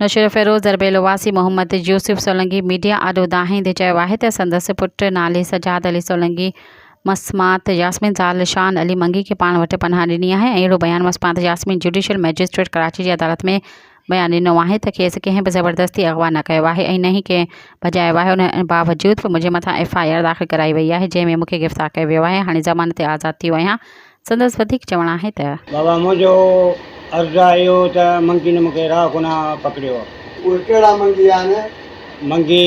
نوشهروفيروز درٻيلو واسي محمد يوسف سولنگي ميڊيا آڏو دانهيندي چيو آهي ته سندس پٽ نالي سجاد علي سولنگي مسمات ياسمين زال شان علي منگي کي پاڻ وٽ پناهه ڏني آهي ۽ اهڙو بيان مسمات ياسمين جڊيشل مئجسٽريٽ ڪراچي جي عدالت ۾ بيان ڏنو آهي ته کيس ڪنهن به زبردستي اغوا نه ڪيو آهي ۽ نه ئي ڪنهن ڀڄايو آهي ان باوجود به منهنجي مٿان ايف I R داخل ڪرائي وئي آهي جنهن ۾ مون کي گرفتار ڪيو ويو آهي هاڻي ضمانت تي آزاد ٿي ويو آهيان سندس وڌيڪ چوڻ آهي ته. بابا منهنجو عرض آهي اهو ته منگي نه مونکي راهه ڪونه پڪڙيو آ. اهي ڪهڙا منگي آهن؟ منگي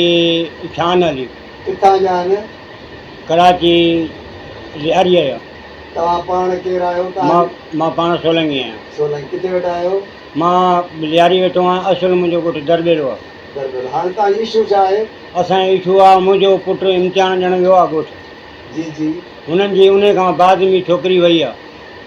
شان علي. ڪٿان جا آهن؟ ڪراچي لياريء جا. توهان پاڻ ڪير آهيو؟ مان مان پاڻ سولنگي آهيان. سولنگي ڪٿي ويٺا آهيو؟ مان لياري ويٺو آهيان اصل منهنجو ڳوٺ درٻيلو آهي. درٻيلو هاڻي توهان جو اشو ڇا آهي؟ اسان جو اشو آهي منهنجو پٽ امتحان ڏيڻ ويو آهي ڳوٺ. جي جي. هنن جي انهي کان بعد ۾ ڇوڪري وئي آ.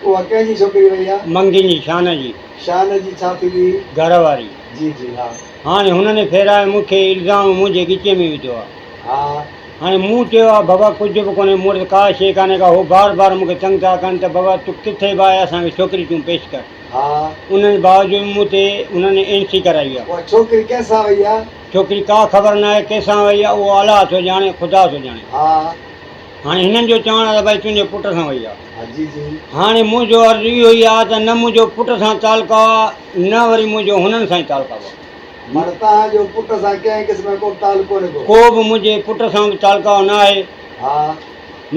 اها ڪنهن جي ڇوڪري وئي آ؟ منگين جي شان جي. شان جي ڇا ٿيندي هئي؟ گهر واري. جي جي ها. هاڻي هنن ڦيرائي مون کي الزام منهنجي ڳچيء ۾ وڌو آ. ها. هاڻي مون چيو آ بابا ڪجهه به ڪونهي مون وٽ ڪا شيء ڪانهي ڪا هو بار بار مون کي تنگ ٿا ڪن ته بابا تون ڪٿي به آهي اسان کي ڇوڪري تون پيش ڪر. ها. انهن باوجود مون تي انهن اين سي ڪرائي آ. اها ڇوڪري ڪنهن سان وئي آ؟ ڇوڪري ڪا خبر ناهي ڪنهن سان وئي آ اهو الله ٿو ڄاڻي خدا ٿو ڄاڻي. ها. هاڻي هنن جو چوڻ آهي ته ڀائي تنهنجي پٽ سان وئي آهي. ها جي جي. هاڻي منهنجو عرض اهو ئي آهي ته نه منهنجو پٽ سان تعلق آهي نه وري منهنجو هنن سان ئي تعلق آهي. معنيٰ توهان جو پٽ سان ڪنهن قسم جو ڪو به تعلق ڪونهي ڪو. ڪو به منهنجي پٽ سان به تعلق نه آهي. ها.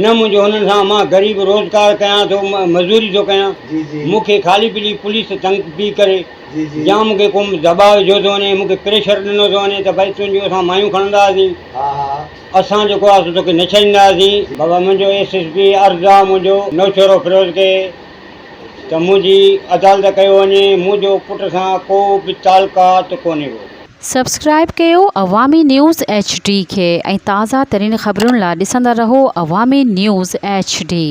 نه منهنجو هنن سان مان غريب روزگار ڪيان ٿو مزوري ٿو ڪيان. جي جي. مون کي خالي پيلي پوليس تنگ پئي ڪري. جي جي. يا مون کي ڪو دٻاء وجهيو ٿو وڃي مون کي پريشر ڏنو ٿو وڃي ته ڀائي تنهنجون اسان مايون کڻنداسين. ها ها. اسان جيڪو آ سو توکي نه ڇڏينداسين. بابا منهنجو ايس ايس پي عرض آ منهنجو نوشهرو فيروز کي ته منهنجي عدالت ڪيو وڃي منهنجو پٽ سان ڪو به تعلقات ڪونهي ڪو. سبسڪرائيب ڪيو عوامي نيوز ايڇ ڊي کي ۽ تازه ترين خبرن لا ڏسندا رهو عوامي نيوز ايڇ ڊي.